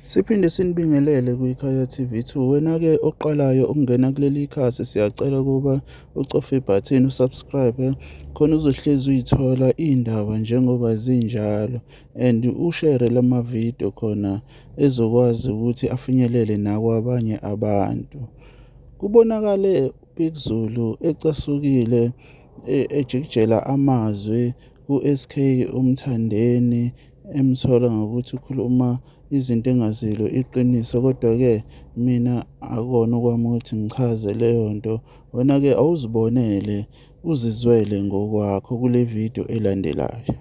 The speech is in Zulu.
Siphinde sinibingelele kwiKhaya TV 2. Wena-ke oqalayo ukungena kuleli khasi siyacela ukuba ucofe ibhathini usubscribe khona uzohlezi uyithola iy'ndaba njengoba zinjalo and ushere lama-video khona ezokwazi ukuthi afinyelele nakwabanye abantu. Kubonakale uBig Zulu ecasukile ejikijela amazwi ku-SK uMthandeni emsola ngokuthi ukhuluma izinto engazilo iqiniso kodwa-ke mina akukona okwami ukuthi ngichaze leyo nto. Wena-ke awuzibonele uzizwele ngokwakho kule video elandelayo.